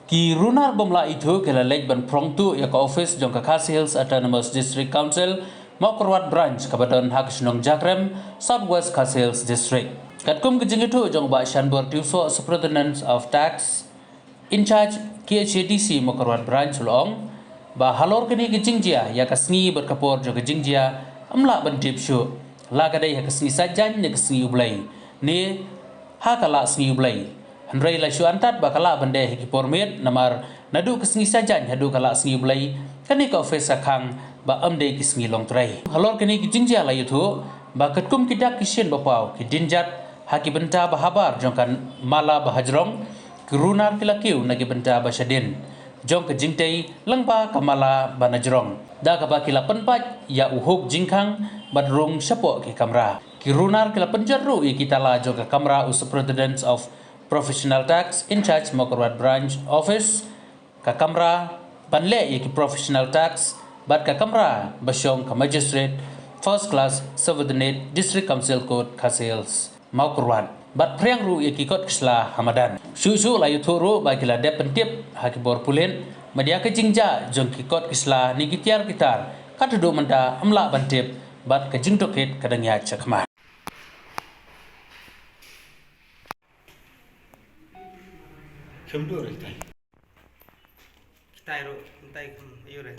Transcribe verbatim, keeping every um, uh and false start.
Ki runar bym lah ithuh ki la leit ban prong tuh ïa ka office jong ka Khasi Hills Autonomous District Council, Mawkyrwat Branch, kaba don ha ka shnong Jakrem, South West Khasi Hills District. Katkum ka jingithuh jong Bah Shanbor Tiewsoh, Superintendent of Tax in charge, K H A D C Mawkyrwat Branch, u la ong ba halor kane ka jingjia ïa ka sngi bad ka por jong ka jingjia ym lah ban tip shuh, la ka dei ha ka sngi Saitjaiñ ne ka sngi U Blei, ne ha ka la sngi U Blei. Hynrei la shu antad ba ka lah ban dei ha ki por miet, namar naduh ka sngi Saitjaiñ haduh ka la sngi U Blei, kane ka office ka khang ba ym dei ki sngi longtrei. Halor kane ka jingjia la ïathuh ba katkum ki dak ki shin ba paw, ki dienjat ha ki bynta ba habar jong ka mala ba hajrong, ki runar ki la kiew na ki bynta ba shadien jong ka jingtei lyngba ka mala ba najrong, da kaba ki la pynpait ïa u huk jingkhang bad rung shapoh ki kamra. Ki runar ki la pynjot ruh ïa ki tala jong ka kamra u Superintendent of Professional Tax in charge Mawkyrwat Branch Office, ka kamra ban leh ïa ki professional tax bad ka kamra ba shong ka Magistrate First Class Subordinate District Council Court, Khasi Hills, Mawkyrwat, bad phriang ruh ïa ki kot ki sla ha madan. Shuh shuh la ïathuh ruh ba ki la dep pyntip ha ki bor pulit bad ïa ka jingjia jong ki kot ki sla ne ki tiar ki tar, kat haduh mynta ym lah ban tip bad ka jingtohkit ka dang ïaid shakhmat. Kham dur tai. Kitai ruh, kitai kum, ayo re.